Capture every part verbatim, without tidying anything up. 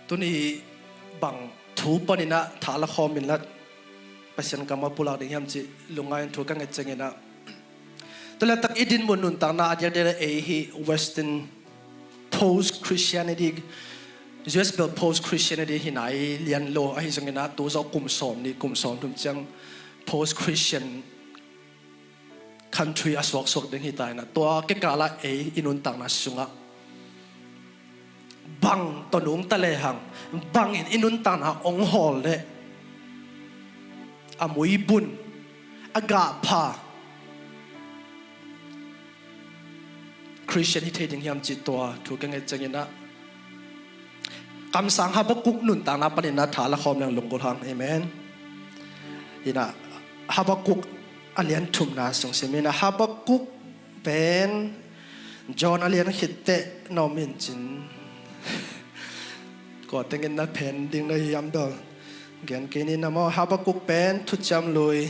Tuni bang thu paninah tha la khawm inla Pasian kammal pulak ding hiam cih lungngai in thu ka nget cianginah, tu laitak i dinmun nuntakna a diakdiak ei hi Western post Christianity, U S bel post Christianity hi nai lian lo ahi zonginah tu zawh kum sawm nih kum sawm thum ciang post Christian country a suaksuak ding hi ta inah tua kikalah ei i nuntakna sungah bang tawh nungta lehang bangin i nuntakna ong hawl leh a muibun a gahpha Christian hi thei ding hiam cih tua thu ka nget cianginah kamsang Habakuk nuntakna paninah tha la khawm leng lunggulh hang. Amen. Inah Habakuk a lian thumna sung sim inah Habakuk pen John a lian khitteh na om in cin kua tengin na phen ding na hiam dawl gen kei ni na maw. Habakuk pen thuciam lui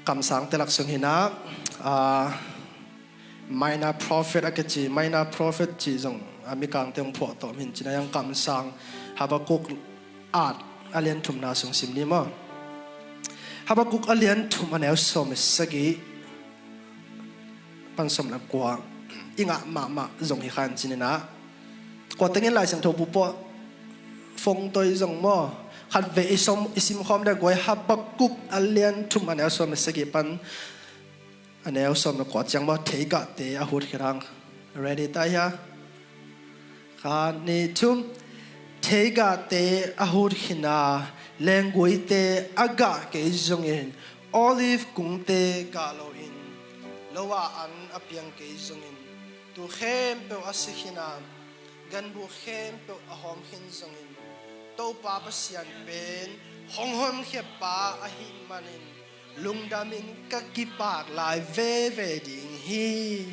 kamsangte lak sung hinah minor prophet a kici, minor prophet cih zong a mikangte hong phuahtawm hin cin a yang kamsang Habakuk at a lian thumna sung sim ni maw. Habakuk a lian thum a neu sawm le sagih pan sawm le kua i ngah mahmah zong hi khan cininah kua tengin Lai Siangtho bu pawh fongtoi zong maw khat ve i sim khawm dek guai Habakuk a lian thum a neu sawm le sagih pan a neu sawm le kua ciang maw theigahte a hut khirang ready ta hia. Khat nih thum. Theigahte a hut khina lengguite a gah kei zongin olive kungte gah loin lo-ah an a piang kei zongin tu khempeuh a si khina ganbu khempeuh a hawm khin zongin Topa Pasian pen hong honkhia pa ahih manin lungdamin ka kipak lai veve ding hi.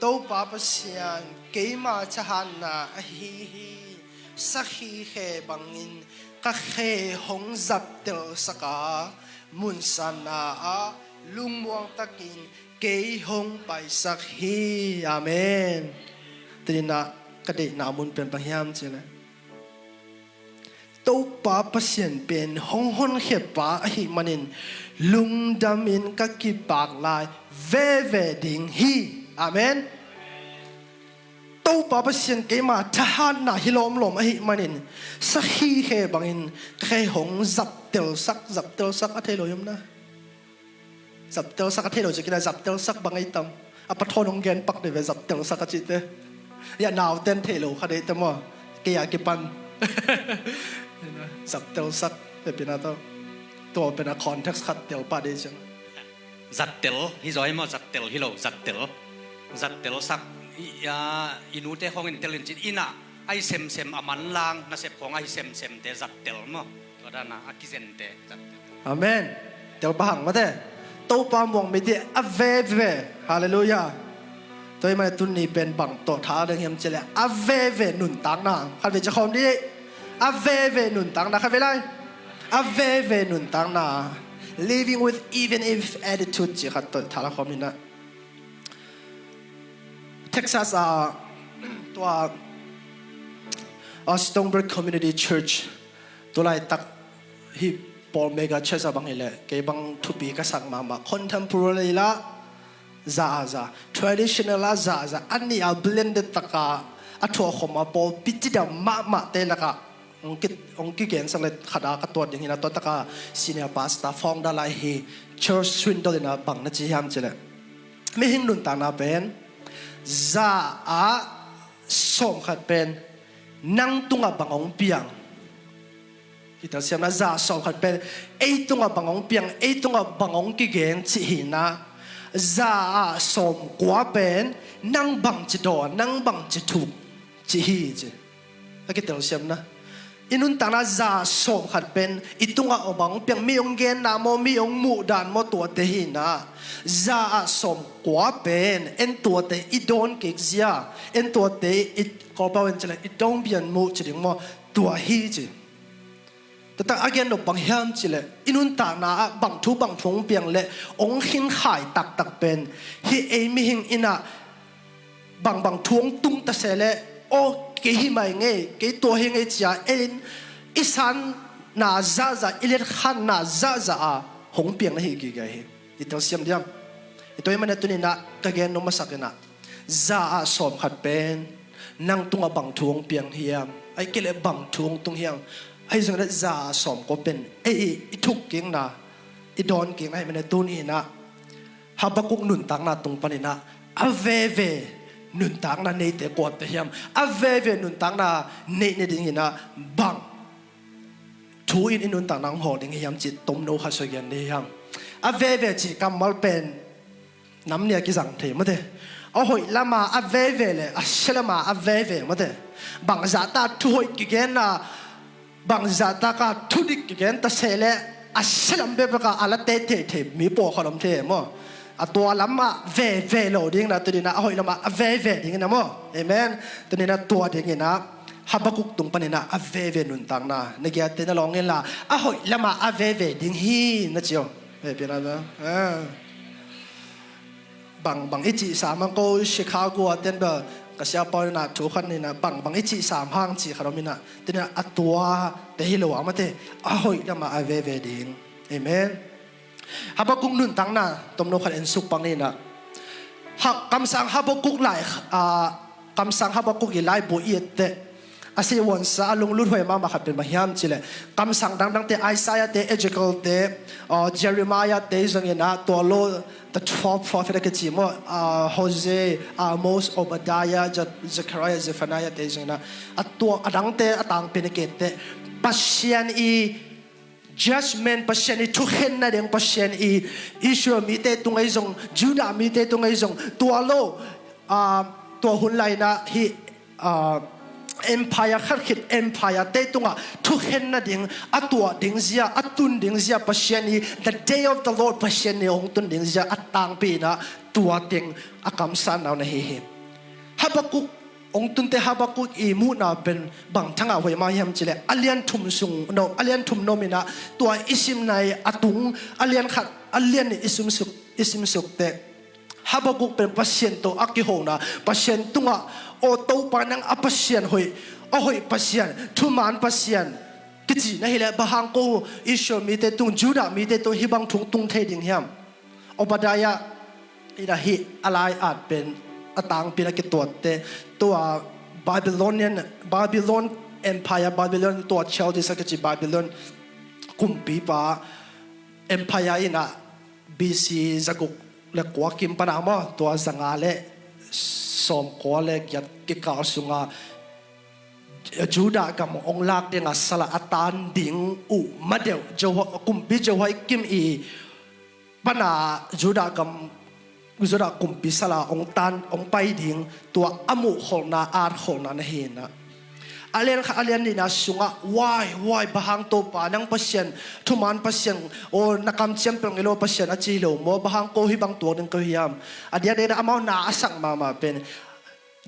Topa Pasian keima thahatna ahi hi. Sakhi khe bangin ka khe hong zaptelsak a munsanna ah lungmuang takin kei hong paisak hi. Amen. Tuninah ka deihna mun pen bang hiam cileh Topa Pasian pen hong honkhia pa ahih manin lungdamin ka kipak lai veve ding hi. Amen. Topa Pasian keima thahatna hi lawmlawm ahih manin sakhi khe bangin ka khe hong zaptelsak, zaptelsak a thei lo hiam na? Zaptelsak a thei lo ci kina zaptelsak bang ei tam. A pathawn hong gen pak dei ve zaptelsak a cihte. Ya nauten thei lo kha dei te maw? Kei a kipan zaptelsak te pina tawh tua pena context khat tel pah dei ciang. Zattel hi zaw hi maw? Zattel hi lo, zattel. Zattelsak i nute khawngin tel in cin ina a hi semsem a manlang nasep khawng a hi semsemte zattel maw? Tua dana a kizente zattel. Amen. Tel pahang mate. Topa muang mite a veve. Halleluiah. Tua i mane tun ni pen bang tawh tha deng hiam cileh a veve nuntakna khat vei cakhawm dih. A veve nuntakna khat vei lai. A veve nuntakna living with even if attitude ci khat tawh tha la khawm hinah. Texas a tua a Stonebridge Community Church tulaitak hi pawl mega church a bang hileh kei bang thupi ka sak mahmah contemporary la za a za traditional la za a za anni a blended taka a thuahkhom a pawl picidam mahmah te lakah hong kigensak le khat a ka tuat ding hina tua taka senior pastor founder lai hi Charles Swindoll ina bang na ci hiam cileh mihing nuntakna pen za a sawm khat pen nang tungah bang hong piang. Kitelsiamna za sawm khat pen ei tungah bang hong piang, ei tungah bang hong kigen cih hina. Za a sawm kua pen nang bang ci daw, nang bang ci thuk cih hi ci. A kitelsiamna i nuntakna za sawm khat pen i tungah bang hong piang, mi hong genna maw, mi hong muhdan maw, tuate hina. Za a sawm kua pen en tuate i dawn kik zia, en tuate i kawlpau en cileh i dong bian muh ci ding maw? Tua hi ci. Tatak a gen nop bang hiam cileh i nuntakna ah bang thu bang thu hong piang leh hong khinkhai taktak pen hi ei mihing inah bangbang thu hong tung ta se leh Aw, kei hi mai ngei, kei tua hi ngei cia, ei in i sanna zahzah, i letkhanna zahzah a hong piang na hi gige hi. I telsiam diam? I tua hi mana tuninah ka gen nong masak inah, za ah sawm khat pen nang tungah bang thu hong piang hiam? Ai kei leh bang thu hong tung hiam? Ahi zongin ah za ah sawm kua pen ei i thuk kikna, i dawn kikna hi mana tuninah Habakuk nuntakna tung paninah a veve nuntakna neite kuate hiam? A veve nuntakna neih nadinginah bang thu in i nuntakna hong hawl ding hiam cih tomno khat soi gen ding hiam? A veve cih kammal pen nam nia kizang thei mate. A hoih lama a veve le a sia lama a veve mate. Bangzahta thuhoih kigenna, bangzahta ka thudik kigen ta seh le a sia lam bekbek a a la tete thei mi pawlkhat om thei maw? A tua lamah veve lo dingna tuninah a hoih lamah a veve dingina maw? Amen. Tuninah tua dinginah Habakuk tung paninah a veve nuntakna na giate na lawng inla a hoih lamah a veve ding hi na ci aw. Veve na bang bang i cih sam hang ko Chicago a ten bel ka siapa inah thu khat ninah bang bang i cih sam hang cih khat om inah tuninah a tua te hi lo a mate a hoih lamah a veve ding. Amen. Habakuk nuntakna tomno khat en suk pak ninah. Ha, kamsang Habakuk lai, a, kamsang Habakuk i laibu i etteh a sihuansa a lunglut huai mahmah khat pen bang hiam cileh kamsang dangdangte, Isaiah te, Ezekiel te, a, Jeremiah te zonginah tua lo the twelve prophet a kici maw, a, Hosea, Amos, Obadiah, Ze-, Zechariah, Zephaniah te zonginah a tua a dangte a tangpi na ketteh Pasian i judgment, Pasian i thukhen nading, Pasian i Israel mite tungah zong, Judah mite tungah zong, tua lo, a, tua hun lainah hi, a, empire khat khit empire te tungah thukhen nading a tuah ding zia, a tun ding zia Pasian i the day of the Lord Pasian i hong tun ding zia a tangpi inah tua teng a kamsang nau na hi hi. Habakuk hong tunte Habakuk i muhna pen bang thangah huai mah hiam cileh a lian thum sung no, a lian thum nominah tua i simna i a tung a lian khat a lian i simsuk, i simsukte Habakuk pen Pasian tawh a kihona, Pasian tungah aw Topa nang a Pasian hoih, a hoih Pasian, thuman Pasian kici na hileh bang hang ko Israel mite tung, Judah mite tung hih bang thu tung thei ding hiam? Obadiah inah hih a lai-at pen a tangpi na kituatte tua Babylonian, Babylon Empire, Babylon tua Chaldees a kici Babylon kumpipa empire inah B C zaguk le kua kim pana maw, tua zanga le sawmkua le giat kikal sunga Judah gam hong lak dinga sala a tan ding uh madeuh Jeho-, kumpi Jehoiakim i pana Judah gam, Judah kumpi sala hong tan, hong pai ding tua a muhkholhna, atkholhna na hinah. A lian khat a lian nihna sungah huai, huai, bang hang Topa nang Pasian, thuman Pasian, aw na kamciam peuh ngei lo Pasian a ci lo maw, bang hang ko hih bang tuak ding ko hiam? A diakdiakna amau na a sak mahmah pen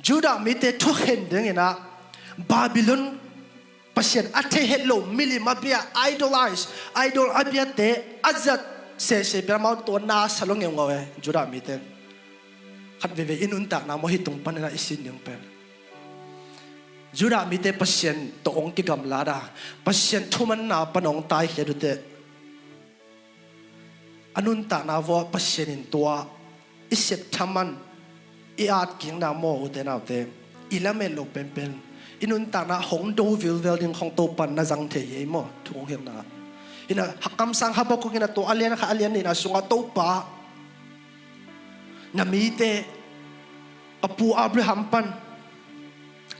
Judah mite thukhen dinginah Babylon Pasian a thei het lo milim a bia, idolize, idol a biate a zat sese pen amau tua na sa lo ngeungau e Judah mite. Khat veve i nuntakna maw hih tung paninah i sin ding pen Judah mite Pasian tawh hong kigamlat a, Pasian thumanna pan hong taikhiat uh teh a nuntakna vua Pasian in tua i sep thaman i atkikna maw ute naute, i lamet lo penpen i nuntakna hong do vilvel ding khong Topa na zang thei hi ei maw thu hong hilhna. Inah kamsang Habakuk inah tua a lian khat a lian nihna sungah Topa na mite ka pu Abraham pan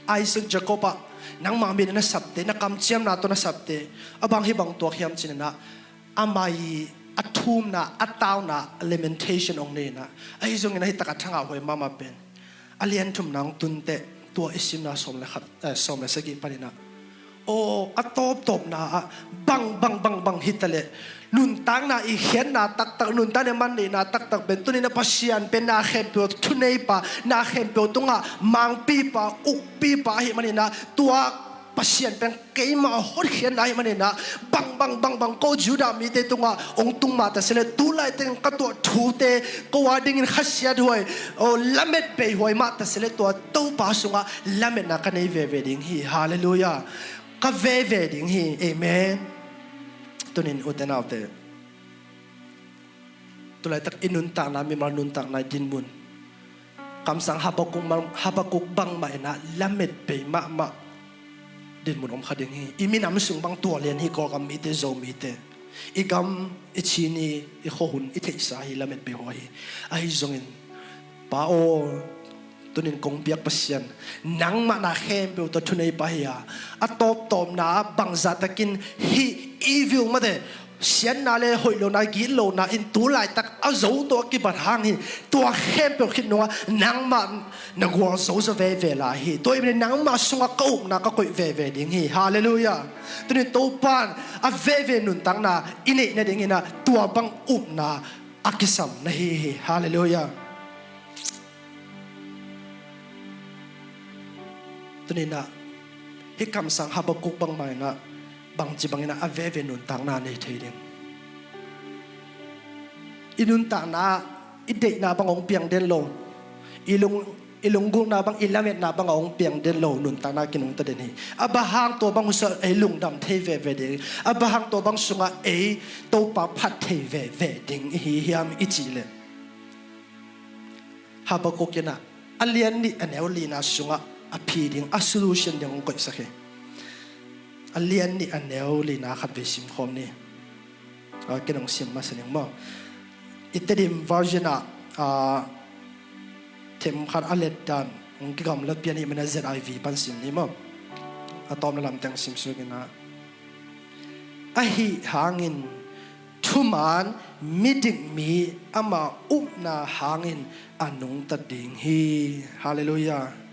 Isaac, Jacob ah nangmah min na sapte, na kamciamna tawh na sapte a bang hih bang tuak hiam cinah amah i a thumna, a tauna, lamentation hong nei inah. Ahi zongin ahi taka thangah huai mahmah pen a lian thumna hong tunteh tua i simna sawm le khat, eh, sawm le sagih paninah aw a tawptawpna ah bang bang bang bang hitaleh nuntakna i khiatna taktak, nuntakna i manneihna taktak pen tuninah Pasian pen na khempeuh thuneipa, na khempeuh tungah mangpipa, ukpipa ahih maninah tua Pasian pen keimah hotkhiatna ahih maninah bang bang, bang, bang, ko Judah mite tungah hong tung mah ta se leh, tu laitakin ka tuah thute, ko a dingin khasiathuai, o, lamet beihuai mah ta se leh, tua Topa sungah lametna ka nei veve ding hi. Halleluiah. Ka veve ding hi. Amen. Tunin ute naute, tu laitak i nuntakna, mimal nuntakna i dinmun, kamsang Habakuk bang, Habakuk bangmah in ah lamet bei mahmah dinmun om kha ding hi. I minam sung bang tua lian hi, Kawlgam mite, Zomite. I gam, i Chin, i khuahun i theihsa hi, lamet beihuai hi. Ahi zongin, Pa aw, tunin kong biak Pasian, nangmah na khempeuh tawh thuneipa hi a, a tawptawpna ah bangzahtakin hih evil mate, siatna le hoih lohna, gitlohna in tu laitak a zo tawh a kibat hangin, tua khempeuh khit nungah nangmah na gualzo zaw veve lai hi. Tua ahih manin nangmah sungah ka upna ka koih veve ding hi. Halleluiah. Tunin Topa'n a veve nuntakna i neih nadingin ah tua bang upna a kisam na hi hi. Halleluiah. Tunin ah hih kamsang Habakuk bangmah in ah bangci bangin ah a veve nuntakna nei thei ding. I nuntakna ah i deihna bang hong piang den lo. I lung, i lunggulhna bang, i lametna bang a hong piang den lo nuntakna kinungta den hi. A bang hang tua bang husa ei lungdam thei veve ding, a bang hang tua bang sungah ei Topa phat thei veve ding i hi hiam i cih leh, Habakuk in ah a lian nih a neu lina sungah a phi ding, a solution ding hong koihsak hi. A lian nih a neu lina khat vei simkhawm ni. A, ken hong sim masa ning maw. I Tedim version ah, a, themkhat a letdan hong kigamlat pian ahih manin Z I V pan sim ni maw. A tawpna lamteng simsuk in ah, ahi hangin thuman midik mi ama upna hangin a nungta ding hi. Halleluiah.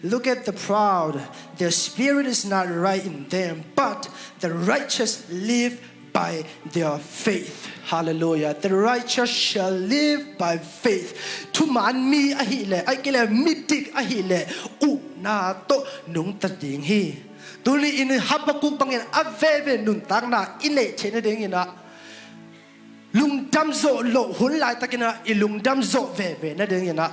Look at the proud. Their spirit is not right in them, but the righteous live by their faith. Halleluiah. The righteous shall live by faith. Thuman mi ahih leh, ahih kei leh midik ahih leh, upna tawh nungta ding hi. Tuni in Habakuk bangin a veve nuntakna i neih theih nadingin ah, lungdam zawh loh hun laitakin ah i lungdam zawh veve nadingin ah,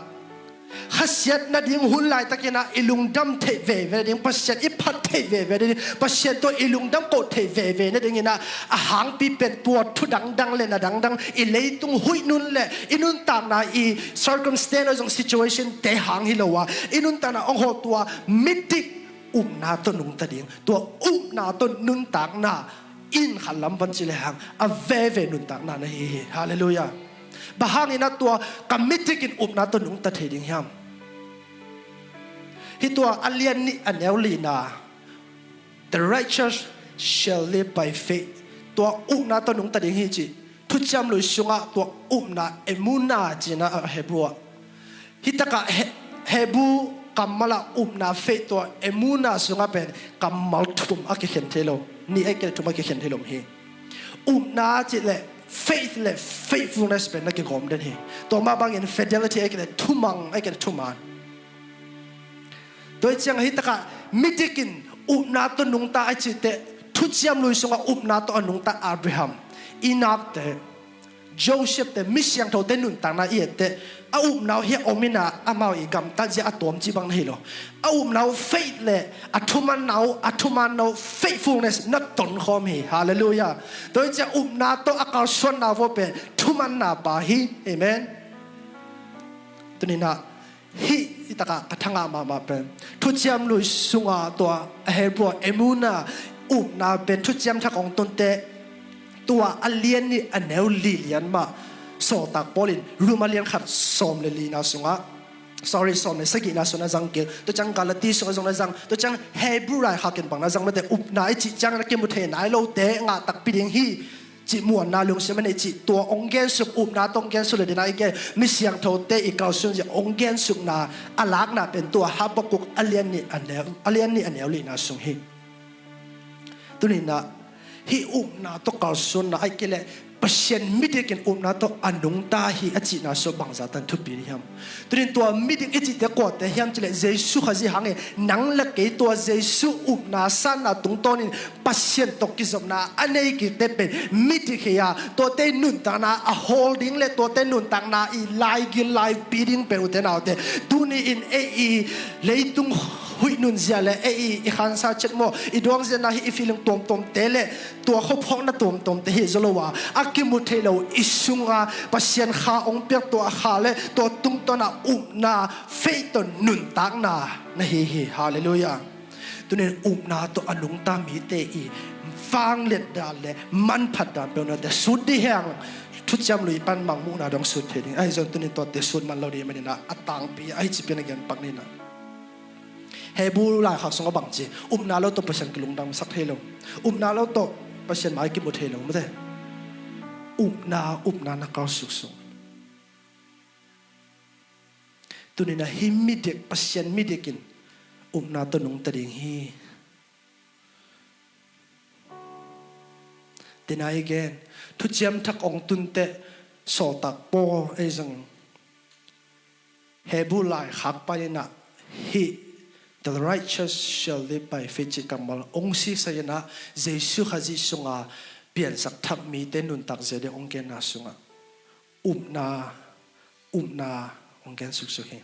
khasiat nading hun laitakin ah i lungdam theih veve nading, Pasian i phat theih veve nading, Pasian tawh i lungdam koh theih veve nadingin ah, a hangpi pen tua thu dangdang le na dangdang, i leitung huih nun le i nuntakna, i circumstance zong, situation te hang hi lo a, i nuntakna hong hawh tua midik upna tawh nungta ding, tua upna tawh nuntakna in khat lam pan ci lehang a veve nuntakna na hi hi. Halleluiah. Bang hangin ah tua ka midik in upna tawh nungta thei ding hiam? Hih tua a lian nih a neu lina, the righteous shall live by faith. Tua upna tawh nungta ding hi ci. Thuciam Lui sungah tua upna, emuna ci-in ah Hebrew ah. Hih takah He-, Hebrew kammal ah upna, faith, tua emuna sungah pen kammal thum a kikhen thei lo. Nih ahih kei leh thum a kikhen thei lo hi. Upna cih leh faith le faithfulness pen na kigawm den hi. Tua mah bangin fidelity ahih kei leh thumang, ahih kei leh thuman. Tua hi ciang hih takah midik in upna tawh nungta a cih teh, Thuciam Lui sungah upna tawh a nungta Abraham, Enoch te, Joseph te, mi siangthote nuntakna i et teh, a upna uh hih a om in ah amau i gamtat zia a tuam cih bang na hi lo. A upna uh faith le a thumanna uh, a thumanna uh faithfulness na tonkhawm hi. Halleluiah. Tua hi ciang upna tawh a kalsuanna uh pen thumanna pha hi. Amen. Tuni-in ah hih, hih takah ka thangah mahmah pen Thuciam Lui sunga tua a Hebrew ah emuna, upna pen Thuciam Thak hong tun teh, tua a lian nih a neu li lian mah Sawltak Paul in Rom a lian khat sawm le lina sungah, sorry, sawm le sagihna sungah na zang kik, tua ciang Galati sungah zong na zang, tua ciang Hebrew laikhak in bang na zang mah teh, upna i cih ciangin a kimu thei nai lote ngah takpi ding hi cih muanna lungsim a nei cih, tua hong gensuk, upna tawh hong gensuk le dena i gen, mi siangthote i kalsuan zia hong gensukna a lakna pen tua Habakuk a lian nih a neu, a lian nih a neu lina sung hi. Tuni-in ah hih upna tawh kalsuanna ahih kei leh Pasian midik in upna tawh a nungta hi a cihna sungah bangzah tan thupi ding hiam? Tunin tua midik i cihte kuate hiam cih leh Jesu Khazih hangin nang le kei tua Jesu upna sanna tungtawnin Pasian tawh kizopna a nei kikte pen midik hi a, tuate nuntakna a hawl ding le tuate nuntakna i laigil laipi ding pen ute naute, tuni in ei i leitung huih nunzia le ei i, i khansa chet maw, i duangziatna hi, i feeling tuamtuamte le tua khuaphawkna tuamtuamte hi zaw lo a, a kimu thei lo i sunga Pasian Kha hong piak, tua Kha le tua tungtawna upna, faith tawh nuntakna na hi hi. Halleluiah. Tunin upna tawh a nungta mite i vangliat dan le manphat dan peuh nate sut dih hang. Thuciam Lui pan Mangmuhna dong sut thei ding. Ahi zong tunin tuate sut man lo dih manin ah a tangpi ahi ci pian a gen pak ni in ah. Hebru laikhak sungah bang ci? Upna lo tawh Pasian kilungdamsak thei lo. Upna lo tawh Pasian mai kimu thei lo, mate. Upna, upna na kal suksuk. Tunin ah hih midik, Pasian midik in upna tawh nungta ding hi. Tina i gen, Thuciam Thak hong tun teh Sawltak Paul ei zong Hebru laikhak panin ah hih, "The righteous shall live by faith," cih kammal hong siksak in ah, Jesu Khazih sunga piansak thak mite nuntak zia ding hong genna sungah upna, upna hong gen suksuk hi.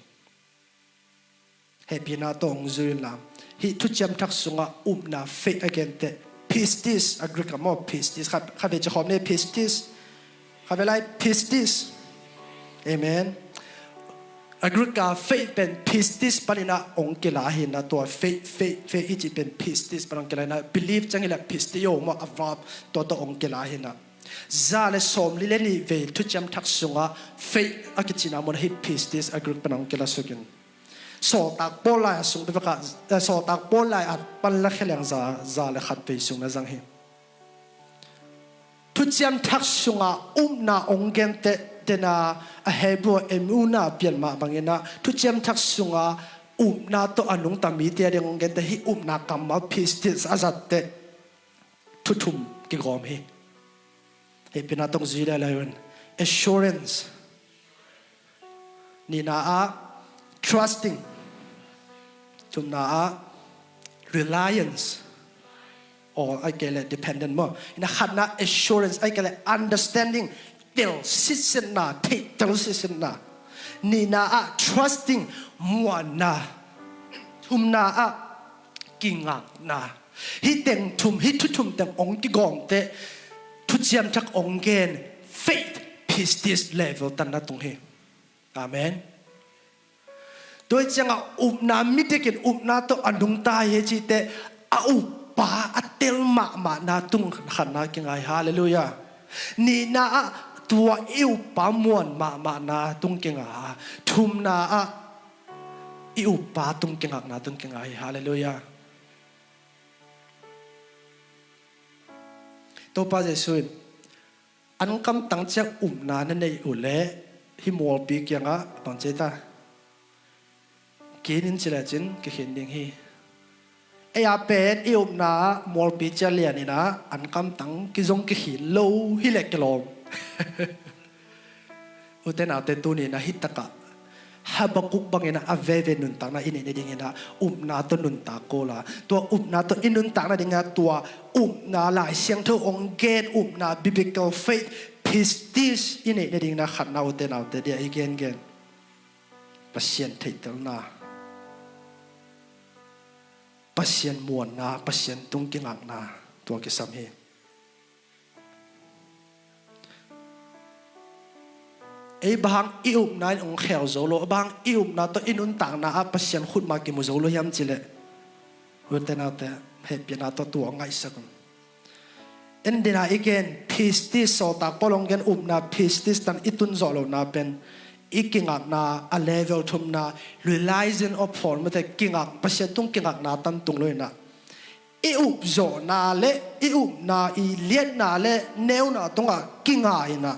Hehpihna tawh hong zui inla, hih Thuciam Thak sungah upna, faith a gen teh, pistis, a Greek ah maw, pistis, kha, kha ve ci khawm ni, pistis, kha ve lai, pistis. Amen. A Greek ah faith pen pistis panin ah hong kila hi in ah, tua faith, faith, faith i cih pen pistis pan hong kila hi in ah, believe ciang hi leh pisteuo maw, a verb, tua tawh hong kila hi in ah. Za le sawmli le nih vei Thuciam Thak sungah faith a kicihna mun ah hih pistis a Greek pan hong kila suk in. Sawltak Paul lai a sung bek ah, eh, Sawltak Paul lai a pan lakhia leng za, za le khat vei sung na zang hi. Thuciam Thak sungah upna hong gen teh, tina a Hebru ah emunah pian mah bangin ah, Thuciam Thak sungah upna tawh a nungta mite a ding hong gen teh, hih upna kammal pistis a zat teh thu thum kigawm hi. Hehpihna tawh hong zui lai lai un. Assurance. Nihna ah trusting. Thumna ah reliance. Or ahih kei leh dependent maw. In ah khatna assurance, ahih kei leh understanding. Tel sitsetna, theihtel sitsetna. Nihna ah trusting, muanna. Thumna ah kingakna. Hih teng thum, hih thu thum teng hong kigawm teh, Thuciam Thak hong gen faith, pistis level tanna tung hi. Amen. Tua hi ciangah upna, midik in upna tawh a nungta hi cih teh, a uppa a tel mahmahna tung khatna kinga hi. Halleluiah. Nihna ah tua i uppa muan mahmahna tung kinga. Thumna ah i uppa tung kingakna tung kinga hi. Halleluiah. Topa Jesu in, "Ankamtang ciang upna na neih uh leh hih mualpi kiangah bang ci ta, khin in," ci lecin kikhin ding hi. Ei a pen i upna ah mualpi ciang lian in ah ankamtang kizong kikhin lo hi leh kilawm. Ute naute, tuni in ah hih takah Habakuk bangin ah a veve nuntakna i neih nadingin ah upna tawh nuntak kul a, tua upna tawh i nuntak nadingin ah tua upna, Lai Siangtho hong gen upna, biblical faith, pistis i neih nadingin ah khatna, ute naute, dia i gengen Pasian theihtelna, Pasian muanna, Pasian tung kingakna, tua kisam hi. Ei, bang hang i upna in hong khel zo lo, bang hang i upna tawh i nuntakna ah Pasian khutma kimu zo lo hiam cih leh, ute naute, hehpihna tawh tua ngaihsak un. En dena i gen, pistis, Sawltak Paul hong gen upna, pistis tan i tun zawh lohna pen i kingakna a level thumna, realizing of fault, mate, kingak, Pasian tung kingakna tan tung lo in ah, i upzawhna le i upna, i liatna le neuna tungah kinga in ah,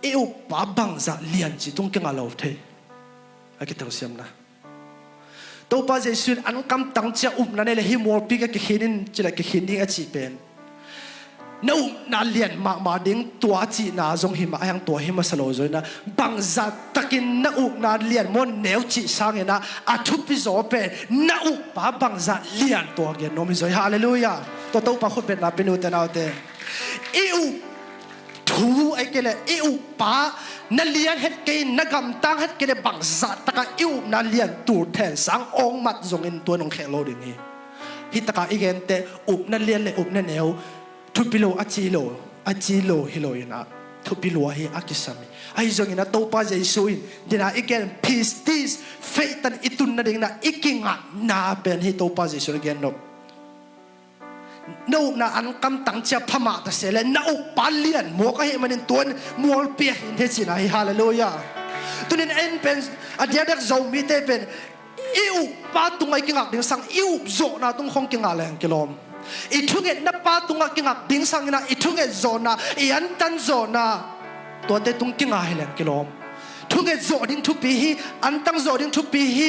i uppa bangzah lian cih tung kinga lo thei. A kitelsiamna, Topa Jesu in, "Ankamtang ciang upna nei leh hih mualpi kiang kikhin in," ci leh kikhin ding a cih pen, na upna lian mahmah ding tua cihna zong hi mah a, hiang tua hi masa lo zaw inah, bangzah takin na upna lian maw neu cih sanginah a thupi zaw pen na uppa bangzah lian tua gen nuam hi zaw hi. Halleluiah. Tua Topa khutbetna pia ni ute naute. I up thu ai kei le i uppa na lian het kei, na gamtang het kei le bangzah taka i upna lian tul then sang ong mat zongin tua nong khek lo ding hi. Hih taka i gente upna lian le upna neu thupi lo a ci lo, a ci lo hi lo inah, thupi lua hi a kisam hi. Ahi zongin a Topa Jesu in dena i gen pistis, faith tan i tun nading inah i kingakna pen hi Topa Jesu in a gen nop. Na upna ankam tang cia phamah ta se le na uppa lian mawk ahih manin tuan mualpi a hin he cina hi. Halleluiah. Tunin en pen a diakdiak Zomite pen i uppa tungah i kingak ding sang i up zawhna tung khong kingak leng kilawm. I thungetna pa tungah kingak ding sanginah i thunget zawhna, i antan zawhna, tuate tung kingak hi leng kilawm. Thunget zawh ding thupi hi, antan zawh ding thupi hi,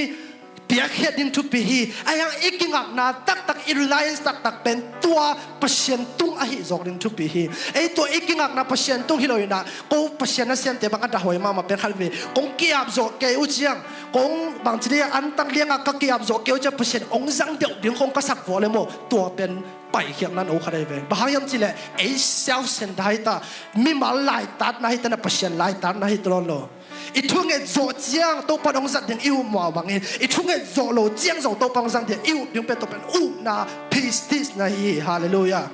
piakkhiat ding thupi hi. Ahi hang i kingakna taktak, i reliance taktak pen tua Pasian tung ahi zawk ding thupi hi. Ei tua i kingakna Pasian tung hi lo inah, ko Pasian na siamte bang a dah huai mahmah pen khat ve, kong ki-ap zawh kei uh ciang, kong bangci dei a antan liangah ka ki-ap zawh kei uh ciang Pasian ong zang deuh ding khong ka sak vua le maw, tua pen paikhiakna no khat ahi ve. Bang hang hiam cihleh ei self-centre hi ta, mimal laitatna hi ta, na Pasian laitatna hi ta lawn lo. I thunget zawh ciang Topa in hong zat ding i up mawh bangin, i thunget zawh lo ciang zong Topa in hong zat ding i up ding pen Topa in upna, pistisna hi. Halleluiah.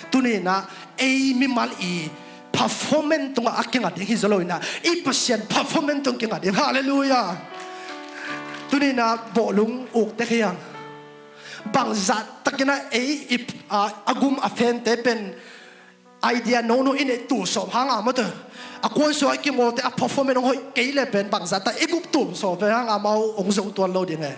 Tuninah ei mimal i performance tungah a kinga ding hi zaw lo inah, i Pasian performance tung kinga ding. Halleluiah. Tuninah bawhlung uk tek hiang. Bangzah takinah ei i, a, a gum a fente pen idea nono i neih tul sawm hanga mawte, a kuan suak i kimawlte a performance hong hoih kei le pen bangzah tak i gup tul sawm ve hanga mau hong zo tuan lo ding e.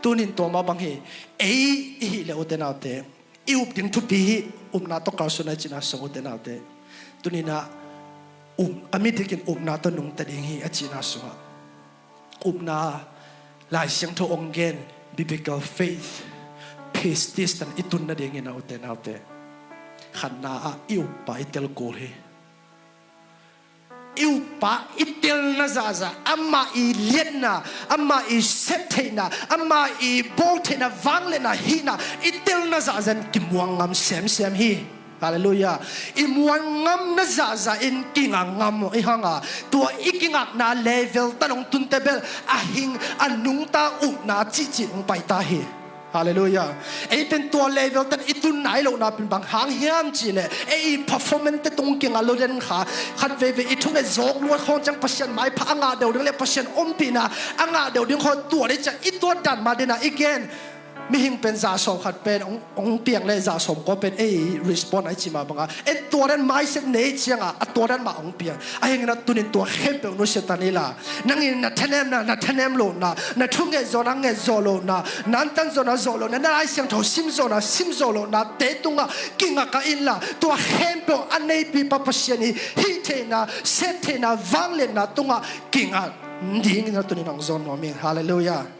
Tunin tua mah bang hi. Ei i hih le ute naute, i up ding thupi hi. Upna tawh kalsuanna i cina song ute naute. Tuninah um, a mi dikin upna tawh nungta ding hi a cina sungah. Upna, Lai Siangtho hong gen biblical faith, pistis tan i tun nadingin a ute naute, khatna ah i uppa i tel kul hi. I uppa i telna zahzah, amah i liatna, amah i septheihna, amah i bawltheihna, vangliatna, hihna i telna zahzah in kimuang ngam semsem hi. Halleluiah. I muan ngamna zahzah in kinga ngam i hanga, tua i kingakna level tan hong tunte bel a hing a nungta upna cihcih hong paita hi. Halleluiah. Ei pen tua level tan i tun nai lohna pen bang hang hiam cihleh ei i performance te tung kinga lo den kha, khat veivei i thunget zawk luat khawng ciang Pasian maipha a ngah deuh ding le Pasian ompihna a ngah deuh ding khawng tua dei ciang i tuat dan mah dena i gen. Mihing pen za sawm khat pen hong, hong piang le za sawm kua pen ei respond a i cih mah banga en tua dan mindset nei cianga a tua dan mah hong piang. Ahi hanginah tunin tua khempeuh nusia ta ni la. Nangin na thanemna, na thanem lohna, na thunget zawhna nget zawh lohna, na antan zawhna zawh lohna, na Lai Siangtho sim zawhna sim zawh lohna te tungah kingak a inla, tua khempeuh a neipipa Pasian i hih theihna, sep theihna, vangliatna tungah kingak dingin a tunin hong zawn nuam ing. Halleluiah.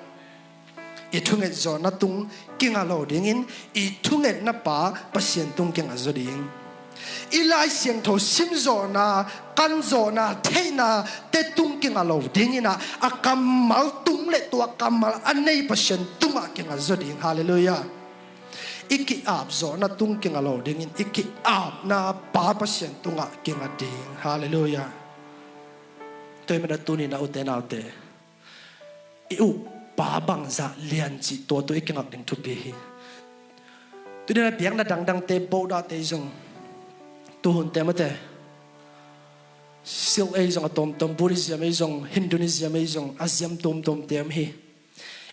I thunget zawhna tung kinga lo dingin i thungetna pa Pasian tung kinga zaw ding. I Lai Siangtho sim zawhna, kan zawhna, theihna te tung kinga lo dinginah a kammal tung le tua kammal a nei Pasian tungah kinga zaw ding. Halleluiah. I ki-ap zawhna tung kinga lo dingin i ki-apna pa Pasian tungah kinga ding. Halleluiah. Tua hi mana tuninah ute naute, i uppa bangzah lian cih tua tua i kingak ding thupi hi. Tuninah biakna dangdangte, Buddhate zong, tuhunte mate, Sikh ei zong a tomtom, Buddhism ei zong, Hinduism ei zong, a ziam tomtom tem hi.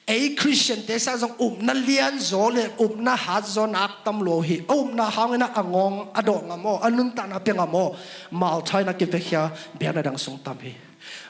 Ei Christian te sa zong upna lian zaw le upna hat zaw nak tam lo hi. A upna hangin a ngawng a dawh ngam aw, a nuntakna pia ngam aw. Malthaina kivekhia biakna dang sung tam hi.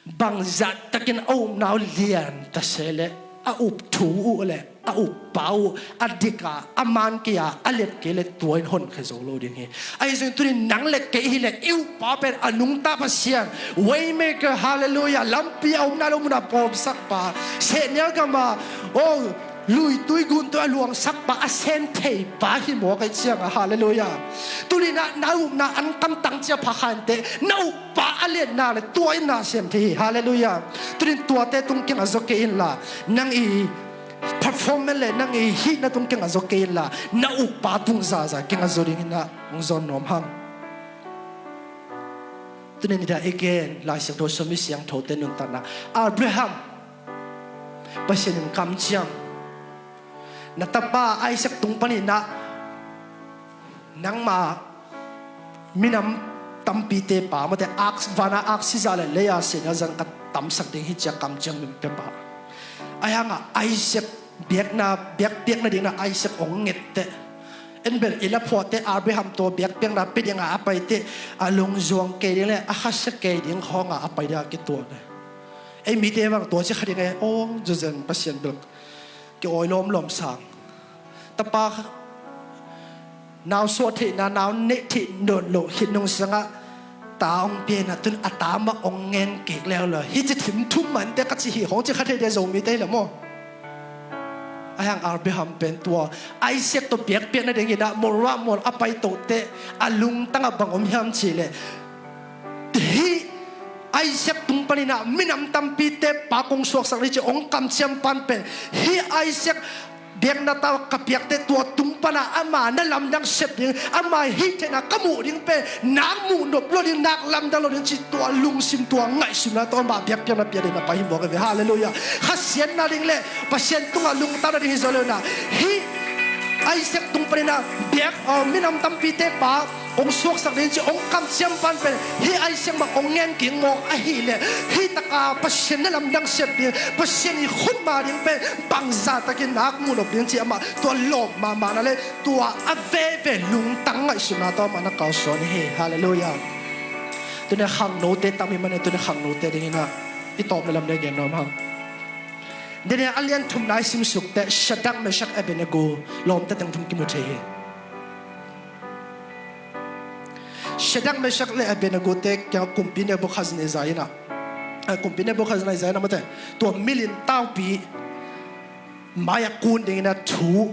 Bangzah takin a upna uh lian ta se le a up thu uh le a uppa uh a dika a man kei a a let kei le tua in honkhia zo lo ding hi. Ahi zong tunin nang le kei hi le i uppa pen a nungta Pasian, waymaker, halleluiah, lampi a upna lo muna pawmsakpa, sehnial gama, oh, Luitui guntui a luangsak pa, a sem thei pa hi mawk ahih ciangah, halleluiah. Tuni-in ah na upna an kamtang cia pha kha inteh, na up pa a lianna le tua in na sem thei hi, halleluiah. Tuni-in tuate tung kiangah zaw kei inla, nang i performance le nang i hihna tung kiangah zaw kei inla, na up pa tung zaza kiangah zaw dingin ah hong zawn nuam hang. Tuni-in i dah i gen Lai Siangtho, Suahmi siangthote nuntakna. Abraham, Pasian in kamciam, na tapa Isaac tung panin ah nangma minam tampite pa, mate, ak, vana aksi zah le leia siangngel zang ka tamsak ding hi, ci-a kamciam min pia pa. Ahi hangah Isaac biakna, biakpiakna dingin ah Isaac hong ngetteh. En bel i laphuahte Abraham tawh biakpiakna pia dingah a paiteh, a lungzuang kei ding le a khasia kei ding khawngah a pai dingah kituak. Ei mite bang tua ci kha ding e, aw, zuzen Pasian bel ki-awi lawmlawm sang. Tapa nau suah theihna, nau neih theih nawn loh khit nungsangah ta hong pia-in ah, tun a ta mah hong ngen kik leuleu. Hih ci thim thum mah inteh ka ci hi, hong ci kha thei dia Zomite hi le maw. Ahi hang Abraham pen tua Isaac tawh biakpiakna dingin ah Moriah mual a paitohteh a lungtangah bang om hiam cih leh, hih Isaac tung panin ah minam tampite pa kong suaksak ding ci hong kamciam pan pen, hih Isaac biakna tawh ka piakteh tua tung panah ama na lamdang sep ding, ama hih theihna ka muh ding pen nak muh nop lo ding, nak lamdang lo ding cih tua lungsim, tua ngaihsutna tawh ama biakpiakna pia dingin a pai hi mawk hi ve, halleluiah. Khasiatna ding le Pasian tungah lungtang nading hi zaw lo-in ah, hih Isaac tung panin ah biak, aw, minam tampite pa hong suaksak ding ci hong kamciam pan pen, hih Isaac mah hong ngen kik mawk ahih leh, hih takah Pasian na lamdang sep ding, Pasian i khutma ding pen bangzah takin nak muh nop ding ci amah tua lawp mahmahna le tua a veve lungtang ngaihsutna tawh amah na kalsuan hi, halleluiah. Tuni-in khangnote tam hi mah e, tuni-in khangnote dingin ah i tawpna lam ding gen nuam hang. Daniel a lian thumna i simsukteh Shadrach, Meshach, Abednego lawmte teng thum kimu thei hi. Shadrach, Meshach le Abednego te kiangah kumpi Nebuchadnezzar in ah, eh, kumpi Nebuchadnezzar in ah mate, tua milin taupi mai-ah kun dingin ah thu,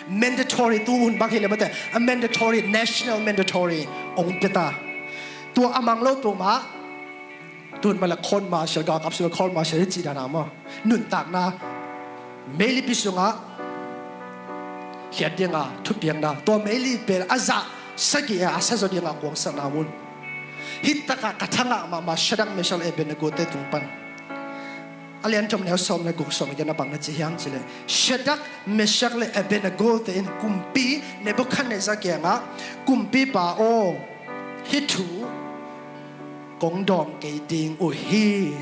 mandatory, tu hun bang hi le mate, a mandatory, national mandatory hong pia ta. Tua a mang lo peuhmah, tu hun mah le court martial, galkap sung court martial i cih dan a maw, nuntakna meilipi sungah khiat dinga thupiakna, tua meili pen a zah sagih a a sa zaw dinga kuangsakna mun. Hih takah ka thangah mahmah Shadrach, Meshach le Abednego te tung pan. A lian thum, neu sawm le guk, sawm le giat na bang na ci hiam cih leh, Shadrach, Meshach le Abednego te in kumpi Nebuchadnezzar kiangah, kumpipa aw, hih thu kong dawng kei ding uh hi.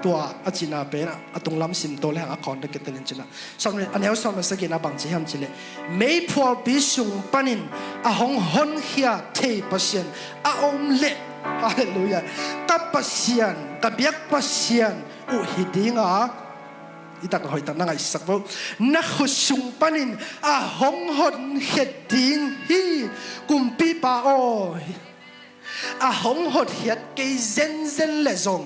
Tua a cihna pen a tunglam sim to le hang a khawnte kitel in cihna. Sawm le, a neu sawm le sagihna bang ci hiam cih leh, meiphualpi sung panin a hong honkhia thei Pasian a om leh, halleluiah, ka Pasian, ka biak Pasian uh hi dinga, i tak hoih tak na ngaihsak vo. Na khut sung panin a hong honkhia ding hi, kumpipa aw. A hong hotkhiat kei zenzen leh zong,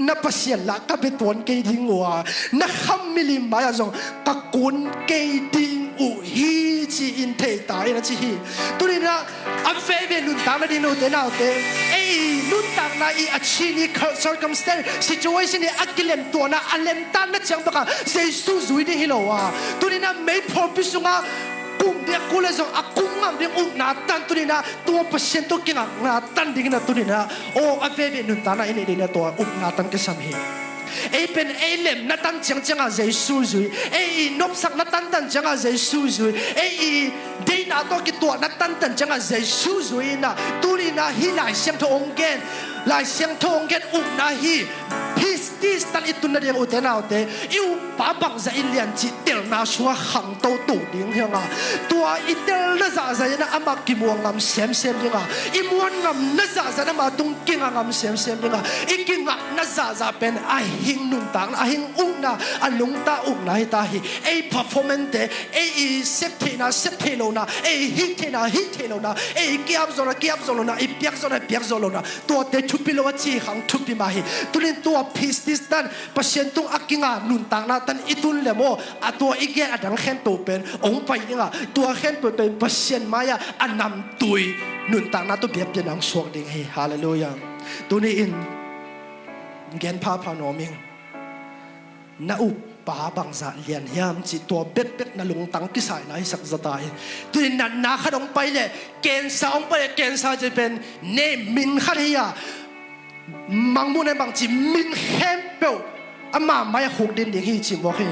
na Pasian lah ka bia tuan kei ding uh a, na kham milim mai-ah zong ka kun kei ding uh hi, ci-in thei ta in a ci hi. Tuni-in ah a veve nuntakna ding, ute naute, ei nuntakna i a chin i circumstance, situation i a kilemtuahna, a lemtanna ciang baka Jesu zui ding hi lo a. Tuni-in ah meiphualpi sungah kum biak kul leh zong a kum ngam ding upna tan, tuni-in ah tua Pasian tawh kingakna tan dingin ah tuni-in ah, aw, a veve nuntakna i neih dingin ah tua upna tan kisam hi. Ei pen ei lemna tan ciangciangah Jesu zui, ei i nopsakna tantan ciangah Jesu zui, ei i deihna tawh kituahna tantan ciangah Jesu zui in ah, tuni-in ah hih Lai Siangtho hong gen, Lai Siangtho hong gen upna hi. Pistis tan i tun nading, ute naute, i uppa bangzah i lian cih telna sungah khangto to ding hi hang a, tua i telna zahzah in ah amah kimuang ngam semsem ding a, i muan ngamna zahzah in ah amah tung kingah ngam semsem ding a, i kingakna zahzah pen a hing nuntakna, a hing upna, a lungta upna hi ta hi. Ei performance te, ei i sep theihna sep theih lohna, ei hih theihna hih theih lohna, ei kiap zawhna kiap zawh lohna, i piak zawhna piak zawh lohna, tuate thupi lo a ci khang thupi mah hi. Tuni-in tua pistis tan, Pasian tung a kinga nuntakna tan i tun le maw, a tua i gen a dang khempeuh pen hong pai ding a, tua khempeuh pen Pasian mai-ah a namtui nuntakna tawh biakpiakna hong suak ding hi. Halleluiah. Tuni-in gen phapha nuam ing. Na uppa bangzah lian hiam cih tua bekbek na lungtang kisai na hisak zata hi. Tuni natna khat hong pai leh, cancer hong pai leh, cancer cih pen ne min khat hi a, Mangmuhna in bangci min khempeuh ama mai-ah khukdin ding hi ci mawk hi.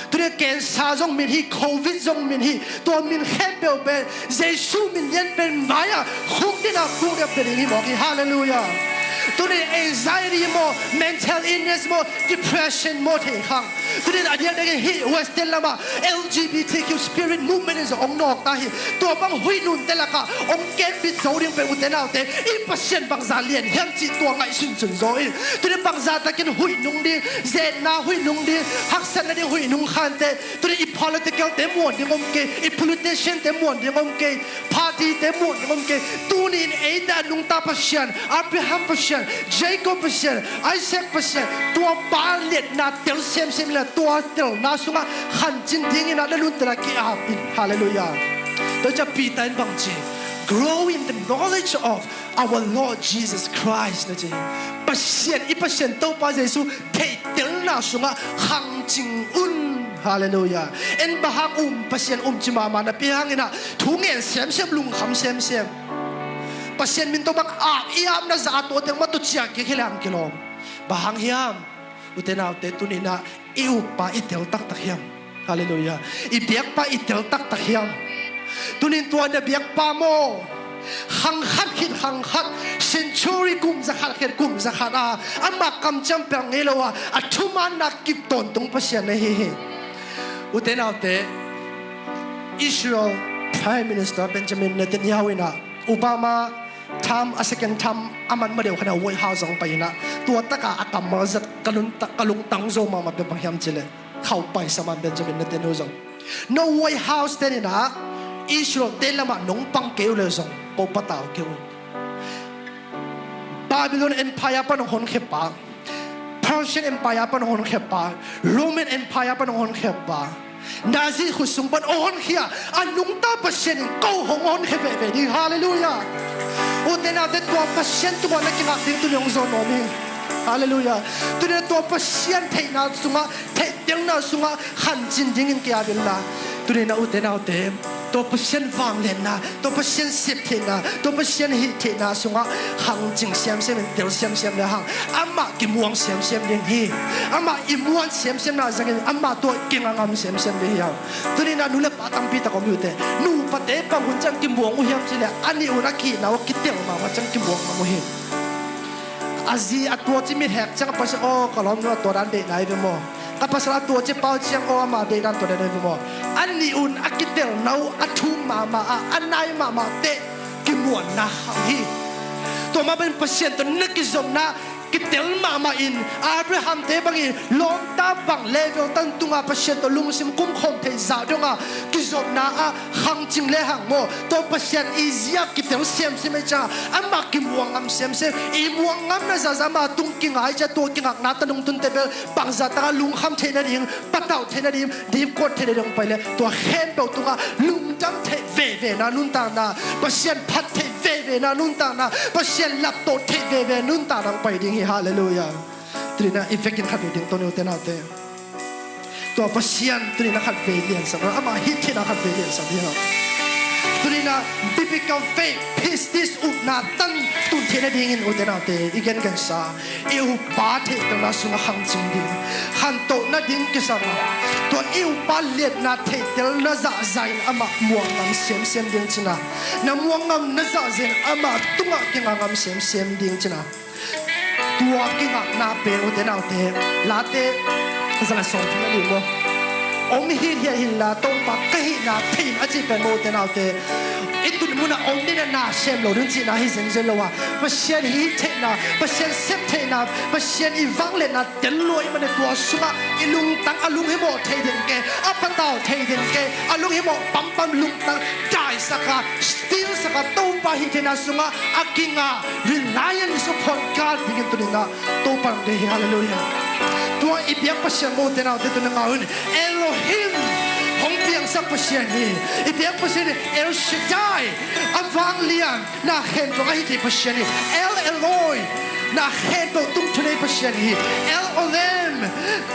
Tuni cancer zong min hi, covid zong min hi. Tua min khempeuh pen Jesu min lian pen mai-ah khukdin a khukdin a pia ding hi mawk hi. Halleluiah. Tuni anxiety maw, mental illness maw, depression maw thei khang. Tuni a diakdiak in hih Western lamah L G B T Q spirit movement in zong hong nawk ta hi. Tua bang huih nunte lakah hong kenbit zo ding pen ute naute, i Pasian bangzah lian hiam cih tua ngaihsun cun zaw in. Tuni bangzah takin huih nung ding, zetna huih nung ding, haksatna ding huih nung khante. Tuni i political te muan ding om kei, i politician te muan ding om kei, party te muan ding om kei. Tuni in eite a nungta Pasian, Abraham Pasian, Jacob Pasian, Isaac Pasian, tua pa liatna tel semsem inla, tua telna sungah khancin dingin ah na nuntakna ki-ap in. Halleluiah. Tua ciang Peter in bangci, "Grow in the knowledge of our Lord Jesus Christ," na ci. Pasian, i Pasian Topa Jesu theihtelna sungah khangcing un. Halleluiah. En bang hang um, Pasian um ci mahmah napi hangin ah thu ngen semsem, lungkham semsem. Pasian min tawh bang ap i apna zah a tuate mah tawh ciah kik hi leng kilawm. Bang hang hiam? Ute naute, tuni-in ah i uppa i tel taktak hiam? Halleluiah. I biakpa i tel taktak hiam? Tuni-in tua na biakpa maw, khang khat khit khang khat, century, kum za khat khit kum za khat a, amah kamciam pelh ngei lo a, a thumanna kip tawntung Pasian na hi hi. Ute naute, Israel Prime Minister Benjamin Netanyahu in ah Obama term, a second term a man ma deuh khan a White House zong pai in ah, tua takah a kammal zat ka lungta-, ka lungtang zo mahmah pen bang hiam cih leh, khauh paisa man Benjamin Netanyahu zong, "No White House ten in ah Israel te lamah nong pang kei uh leh zong ko patau kei uh. Babylon Empire pan hong honkhia pa, Persian Empire pan hong honkhia pa, Roman Empire pan hong honkhia pa, Nazi khut sung pan hong honkhia a nungta Pasian in ko hong honkhia veve ding." Halleluiah. Ute naute, tua Pasian tungah na kingak ding tuni hong zawn nuam hi. Halleluiah. Tuni-in ah tua Pasian theihna sungah, theihtelna sungah khancin dingin ki-ap inla, tuni-in ah ute naute, tua Pasian vangliatna, tua Pasian sep theihna, tua Pasian hih theihna sungah khangcing semsem in, tel semsem le hang, amah kimuang semsem ding hi. Amah i muan semsemna zangin amah tawh kingangam semsem ding hi hang. Tuni-in ah nu le pa tampi tak om hi ute. Nupate pang hun ciang kimuang uh hiam cih leh, a nih un a kihihna uh a kitel mahmah ciang kimuang ngam uh hi. A zi a tua ci mithek ciang a pasal, "Aw, ka lawmnu a tua dan deih nai ve maw? Ka pasal a tua ci pau ciang, aw, amah deih dan tua dan nai ve maw?" A nih un a kitelna uh a thum mahmah a, a nai mahmah teh kimuanna khang hi. Tua mah bangin Pasian tawh na kizopna kitel mahmah in, Abraham te bangin lawmta bang level tan tunga Pasian tawh lungsim kumkhawm theih zah donga kizopna ah khangcing le hang maw, tua Pasian i zi-a kitel semsem ahih ciangah amah kimuang ngam semsem. I muang ngamna zahzah amah tung kinga ahih ciangah tua kingakna tawh nong tunte bel bangzah takah lungkham theih nading, patauh theih nading, dipkuat theih nading hong pai leh, tua khempeuh tungah lungdam theih vevena nuntakna, Pasian phat theih vevena nuntakna, Pasian laptawh theih veve nuntakna hong pai ding hi. Halleluiah. Tuni-in ah i vekin khat vei dingto ni ute naute. Tua Pasian tuni-in ah khat vei liansak, amah hih theihna khat vei liansak ding hi. Tuni-in ah biblical faith, pistis, upna tan tun theih nadingin ute naute, i gengensa, i uppa theihtelna sungah khangcing ding, khantoh nading kisam a, tua i uppa liatna theihtelna zahzah in amah muang ngam semsem ding cihna, na muang ngamna zahzah in amah tungah kinga ngam semsem ding cihna. Tua kingakna pen ute naute, Late za le sawmthum le li maw, om hithiat inla Topa ka hihna thei in a cih pen maw ute naute, i tun munah om ding a, na sem lo ding cihna hi zenzen lo a, Pasian hih theihna, Pasian sep theihna, Pasian i vangliatna tel lua i hih manin tua sungah i lungtang a lunghimawh thei den kei, a patau thei den kei, a lunghimawh pampam lungtang daisak a, still sak a, Topa hih theihna sungah a kinga reliance upon God dingin tuni-in ah Topa nong deih hi. Halleluiah. Tua i biak Pasian, mote naute, tuni-in ah ngah un. Elohim, hong piangsak Pasian hi. I biak Pasian hi. El Shaddai, a vanglian, na khempeuh a hih thei Pasian hi. El Eloi, na khempeuh tungthunei Pasian hi. El Olam,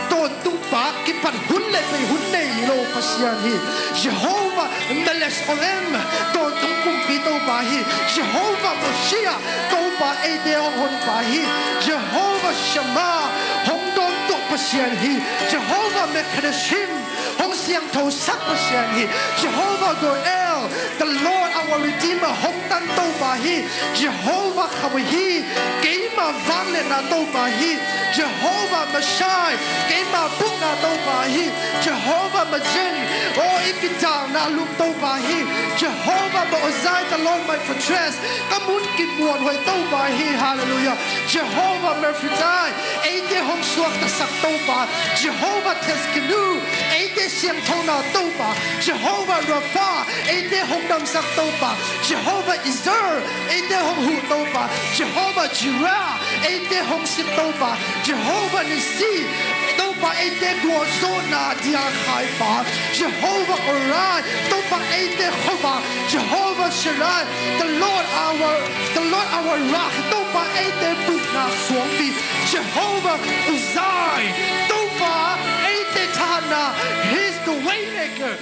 tawntung pa, kipat hun le pei hun nei lo Pasian hi. Jehovah Melech Olam, tawntung kumpi Topa hi. Jehovah Mashiach, Topa eite hong honpa hi. Jehovah Shammah, hong dawmtuah Pasian hi. Jehovah Mekadeshim, hong siangthosak Pasian hi. Jehovah Goel, the Lord our Redeemer, hong tan Topa hi. Jehovah Khamui hi, keima vangliatna Topa hi. Jehovah Mashai, keima bukna Topa hi. Jehovah Magen, aw, i kidalna lum Topa hi. Jehovah Ma'ozi, the Lord my fortress, ka mun kimuanhuai Topa hi. Halleluiah. Jehovah Mefrezai, eite hong suaktasak Topa. Jehovah Tsidkenu, eite siangthona Topa. Jehovah Rapha, eite hong damsak Topa. Jehovah Ezer, eite hong huh Topa. Jehovah Jireh, eite hong sik Topa. Jehovah Nissi, Topa eite gualzawhna diakkhaipa. Jehovah Ori, Topa eite khuavak. Jehovah Shaddai, the Lord our, the Lord our rock, Topa eite bukna suangpi. Jehovah Uzai, Topa eite thahatna, He's the waymaker.